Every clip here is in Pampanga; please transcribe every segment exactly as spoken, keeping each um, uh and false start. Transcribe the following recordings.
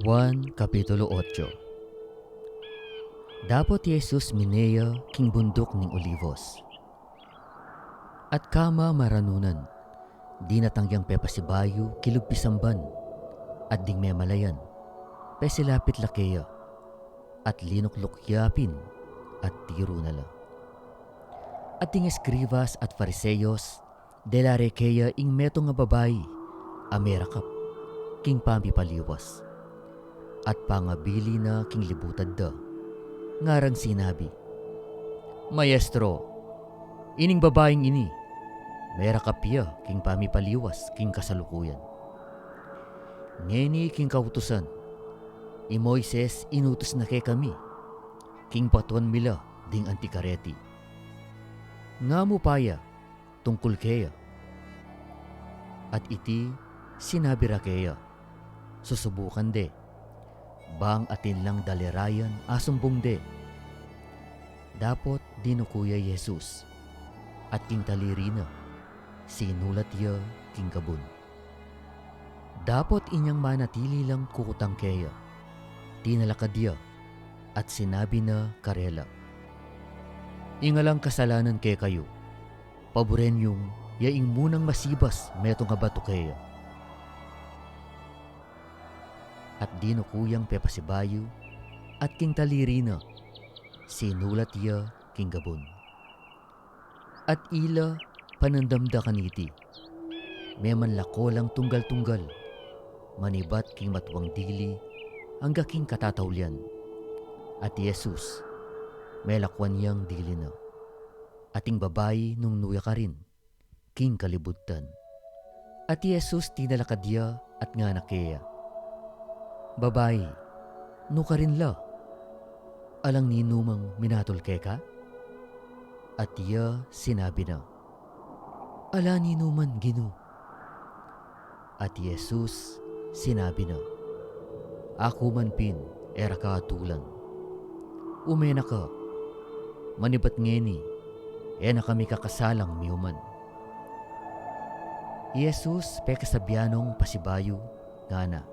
Juan Kapitulo otso. Dapot i Jesus mine ya king bunduk ning Olivos. At kamamaranunan, dinatang yang pepasibayu kilub pisamban, at ding memalayan, pesilapit la keya, at linukluk ya pin, at tiru na la. At ding eskribas at Fariseos, dela re keya ing metung a babai a merakap king pamipaliwas, at pangabili na king libutad da, ngarang sinabi, "Maestro, ining babaing ini, merakap ya king pamipaliwas king kasalukuyan. Ngeni king kautusan, i Moises inutus na kekami, king patuan mi la ding anti kareti. Nga mu pa ya tungkul keya?" At iti sinabi ra keya, susubukan de, bang atin lang dalirayan a sumbung de. Dapot dinuku ya i Jesus, at king taliri na, sinulat ya king gabun. Dapot inyang manatili lang kukutang keya, tinalakad ya, at sinabi na karela, "Ing alang kasalanan kekayu, paburen yung ya ing munang masibas metung a batu keya." At dinuku yang pepasibayu, at king taliri na, sinulat ya king gabun. At ila panandam da kaniti, memanlako lang tunggal-tunggal, manibat king matuang dili angga king katataulian. At i Jesus, melakuan yang dili na. At ing babai nungnu ya karin king kalibutan. At i Jesus tinalakad ya at ngana keya, "Babai, nukarin la? Alang ninumang minatul keka?" At iya sinabi na, "Ala ninuman, Ginu." At i Jesus sinabi na, "Aku man pin e ra ka atulan. Ume na ka, manibat ngeni e na ka mikakasalang miuman." I Jesus pekasabian nong pasibayu, ngana,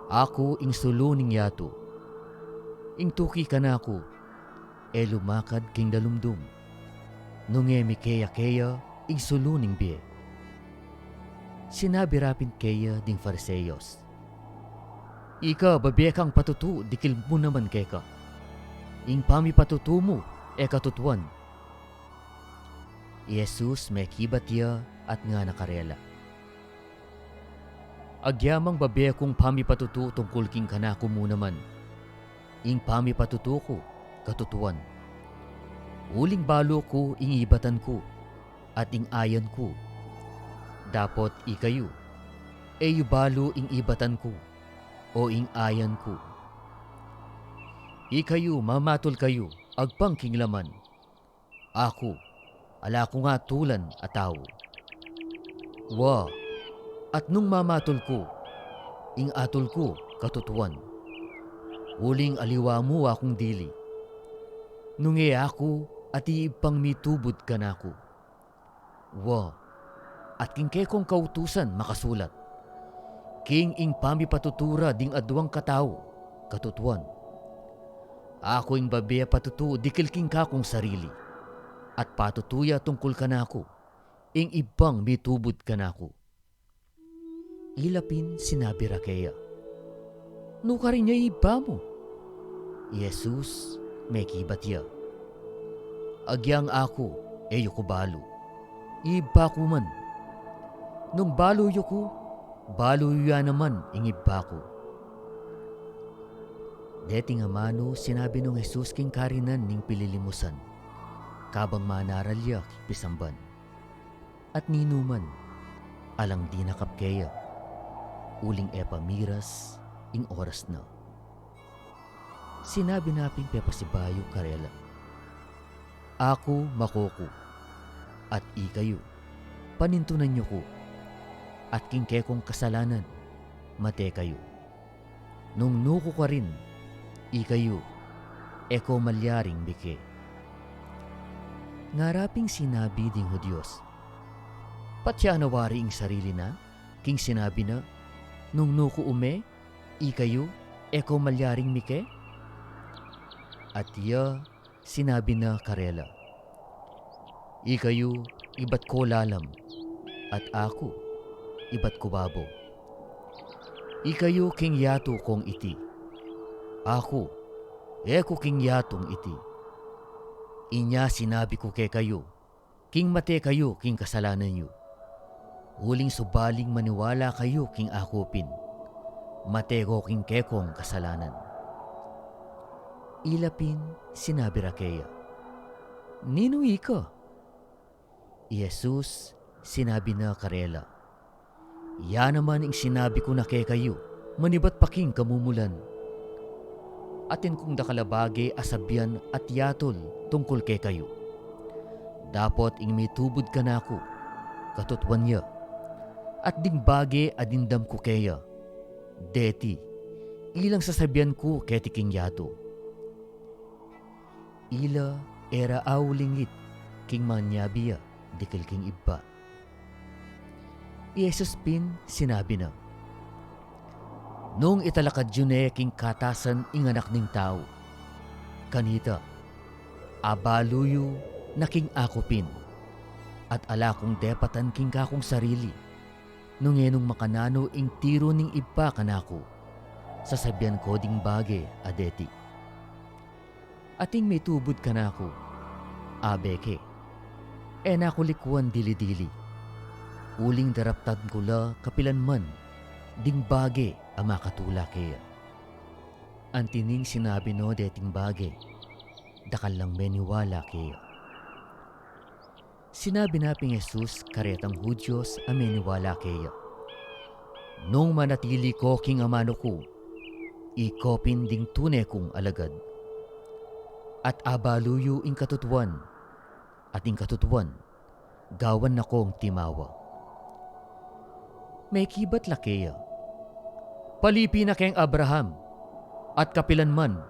"Aku ing sulu ning yatu. Ing tuki kanaku e lumakad king dalumdum, nung e mike ya keya ing sulu ning bie." Sinabi ra pin keya ding Fariseos, "Ika, babie kang patutu dikil mu naman keka. Ing pamipatutu mu e katutuan." I Jesus mekibat ya at ngana karela, "Agyamang babie kung pamipatutu tungkul king kanaku mu naman. Ing pamipatutu ku katutuan. Uling balu ku ing ibatan ku at ing ayan ku. Dapot ikayu, e yu balu ing ibatan ku o ing ayan ku. Ikayu, mamatul kayu agpang king laman. Aku, ala kung atulan a tau. Wa, at nung mamatul ku, ing atul ku katutuan. Uling aliwa mu akung dili. Nung e aku at i Ibpang mitubud kanaku. Wa, at king kekong kautusan makasulat, king ing pamipatutu ra ding aduang katau katutuan. Aku ing babie patutu dikil king kakung sarili, at patutu ya tungkul kanaku ing Ibpang mitubud kanaku." Ila pin sinabi ra keya, "Nukarin ya ing Ibpa mu?" I Jesus mekibat ya, "Agyang aku, e yu ku balu. Ibpa ku man. Nung balu yu ku, balu yu ya naman ing Ibpa ku." Deti ngan amanu sinabi nong Jesus king karinan ning pililimusan, kabang manaral ya king pisamban. At ninuman, alang dinakap keya, uling e pa miras ing oras na. Sinabi na pin pepasibayu karela, "Aku mako ku, at ikayu, panintunan yu ku, at king kekong kasalanan, mate kayu. Nung nuku karin, ikayu, e ko malyaring mike." Ngara ping sinabi ding Judios, Patya na wari ing sarili na, king sinabi na, "Nung nuku ume, ikayu, e ko malyaring mike?" At iya, sinabi na karela, "Ikayu, ibat ko lalam, at aku, ibat ko babo. Ikayu king yatu kong iti, aku, e ku king yatung iti. Inya sinabi ku kekayu, king mate kayu king kasalanan yu. Uling subaling maniwala kayu king aku pin, mate ko king kekong kasalanan." Ila pin sinabi ra keya, "Ninu ika?" I Jesus sinabi na karela, "Ya naman ing sinabi ku na kekayu, manibat pa king kamumulan. Atin kung dakal a bage a sabian at yatul tungkul kekayu. Dapot ing mitubud kanaku, katutuan ya. At ding bage a dimdam ku keya, deti, ilang sasabian ku keti king yatu." Ila e ra aulingit king manyabi ya dikil king ibpa. I Jesus pin sinabi na, "Nung italakad yu ne king katasan ing Anak ning Tau, kanita, abalu yu na king aku pin, at ala kung depatan king kakung sarili, nung e nung makananu ing tiru ning Ibpa kanaku, sasabian ko ding bage a deti. Atin mitubud kanaku, abe ke, e na ku likuan dili-dili, uling daraptan ku la kapilan man ding bage a makatula keya." Anti ning sinabi no deting bage, dakal lang meniwala keya. Sinabi na pin Jesus karetang Judios a meniwala keya, "Nung manatili ko king amanu ku, iko pin ding tune kung alagad. At abalu yu ing katutuan, at ing katutuan, gawan na kong timawa." Mekibat la keya, "Palipi na keng Abraham, at kapilan man,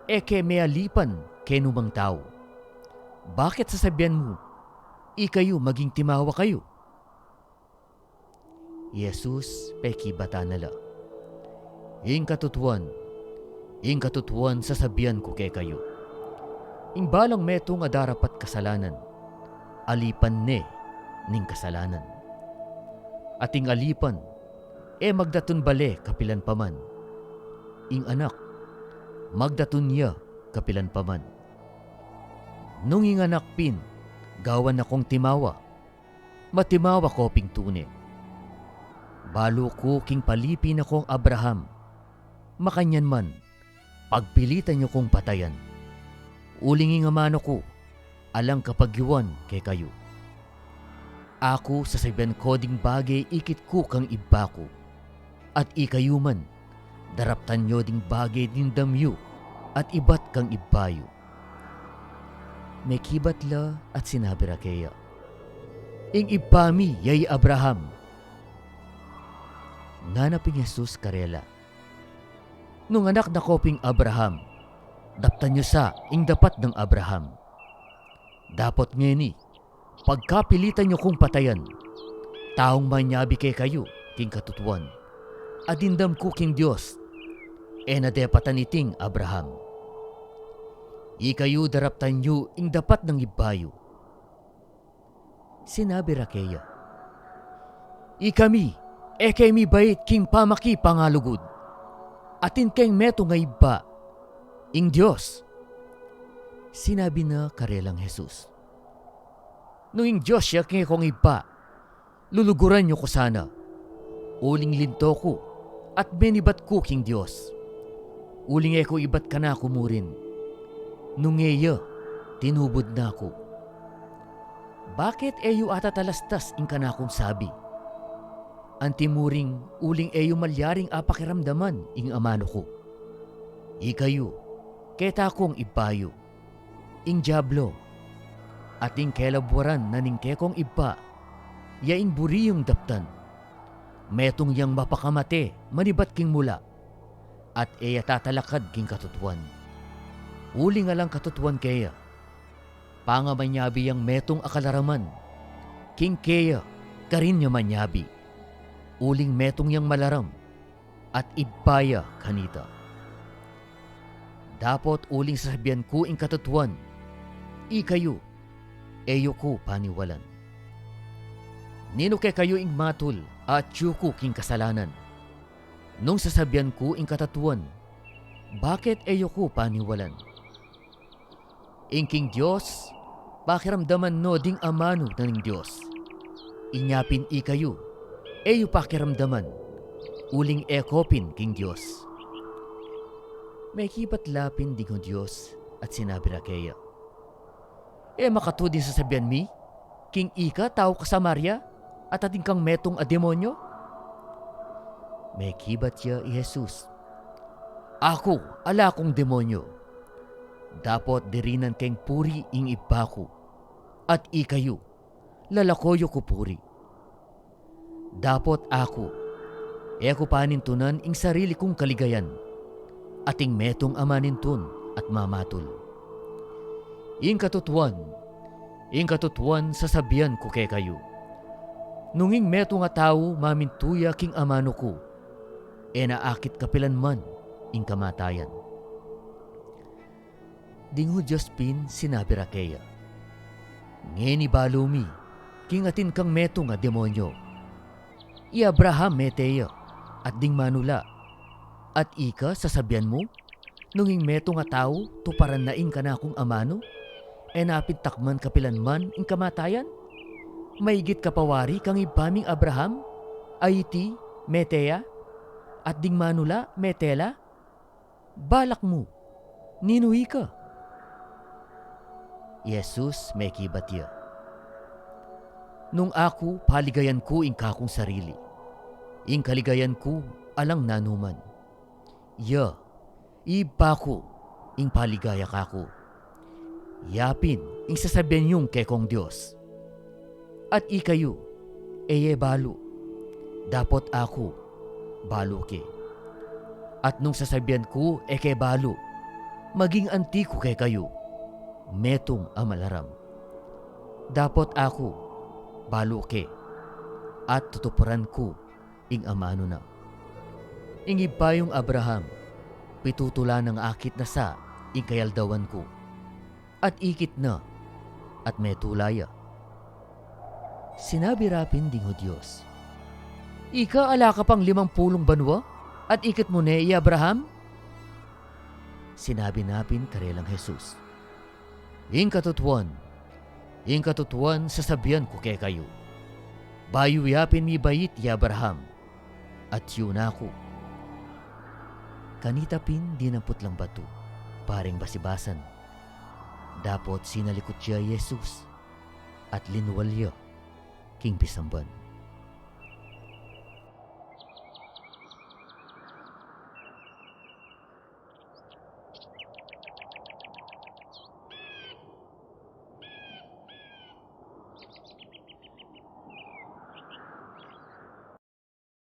e ke mealipan king numang tau. Bakit sasabian mu, ikayu maging timawa kayu?" I Jesus pekibatan na la, "Ing katutuan, ing katutuan sasabian ku kekayu, ing balang metung a darapat kasalanan, alipan ne ning kasalanan. At ing alipan, e magdatun bale kapilan pa man. Ing Anak, magdatun ya kapilan pa man. Nung ing Anak pin, gawan na kong timawa, matimawa ko ping tune. Balu ku king palipi na kong Abraham, makanyan man, pagpilitan yu kung patayan. Uling ing amanu ku, alang kapagyuan kekayu. Aku sasabian ko ding bage ikit ku kang Ibpa ku, at ikayu man, daraptan yu ding bage dimdam yu at ibat kang ibpa yu." Mekibat la at sinabi ra keya, "Ing ibpa mi ya i Abraham." Ngana pin Jesus karela, "Nung anak na ko ping Abraham, daptan yu sa ing dapat nang Abraham. Dapot ngeni, pagkapilitan yu kung patayan, taung manyabi kekayu king katutuan, a dimdam ku king Dios, e na depatan iting Abraham. Ikayu daraptan yu ing dapat nang ibpa yu." Sinabi ra keya, "Ikami, e kami bait king pamakipangalugud. Atin keng metung a ibpa, ing Dios." Sinabi na karelang Jesus, "Nung ing Dios ya kekong ibpa, luluguran yu ku sana. Uling linto ku, at menibat ku king Dios. Uling e ku ibat kanaku murin. Nung e ya, tinubud na ku. Bakit e yu atatalastas ing kanakung sabi? Anti murin, uling e yu malyaring apakiramdaman ing amanu ku. Ikayu, keta kung ibpa yu, ing Diablo, at ing kelabwaran na ning kekong ibpa, ya ing buri yung daptan. Metung yang mapakamate manibat king mula, at e ya tatalakad king katutuan. Uling alang katutuan keya, pangamanyabi yang metung a kalaraman king keya karin ya manyabi, uling metung yang malaram, at ibpa ya kanita. Dapot uling sasabian ku ing katutuan, ikayu, e yu ku paniwalan. Ninu kekayu ing matul a atyu ku king kasalanan? Nung sasabian ku ing katutuan, bakit e yu ku paniwalan? Ing king Dios, pakiramdaman no ding amanu na ning Dios. Inya pin ikayu, e yu pakiramdaman, uling e ko pin king Dios. Mekibat la pin ding Judio at sinabi ra keya, e makatu ding sasabian mi, king ika tau ka Samaria, at atin kang metung a demonyo? Mekibat ya i Jesus, aku, ala kung demonyo. Dapot dirinan keng puri ing Ibpa ku, at ikayu, lalako yu ku puri. Dapot aku, e ku panintunan ing sarili kung kaligayan, atin metung a manintun at mamatul. Ing katutuan, ing katutuan sasabian ku kekayu, nung ing metung a tau mamintu ya king amanu ku, e na akit kapilan man ing kamatayan. Ding Judio pin sinabi ra keya, ngeni balu mi king atin kang metung a demonyo. I Abraham mete ya, at ding manu la. At ika sasabian mu, nung ing metung a tau tuparan na ing kanakung amanu, e na pin takman kapilan man ing kamatayan? Maigit ka pa wari kang ibpa ming Abraham, a iti mete ya, at ding manu la mete la? Balak mu, ninu ika? I Jesus mekibat ya, nung aku, paligayan ku ing kakung sarili, ing kaligayan ku alang nanuman. Ya, i Ibpa ku ing paligaya kaku. Ya pin ing sasabian yung kekong Dios. At ikayu, e ye balu, dapot aku, balu ke. At nung sasabian ku e ke balu, maging anti ku kekayu, metung a malaram. Dapot aku, balu ke, at tutuparan ku ing amanu na. Ing ibpa yung Abraham, pitutu la nang akit na sa ing kayaldawan ku, at ikit na, at metu la ya. Sinabi ra pin ding Judio, ika, ala ka pang limang pulung banua, at ikit mu ne i Abraham? Sinabi na pin karelang Jesus, ing katutuan, ing katutuan sasabian ku kekayu, bayu ya pin mibait i Abraham, atyu na ku. Kanita pin dinampot lang batu, bareng basibasan. Dapot sinalikut ya i Jesus, at linwal ya king pisamban.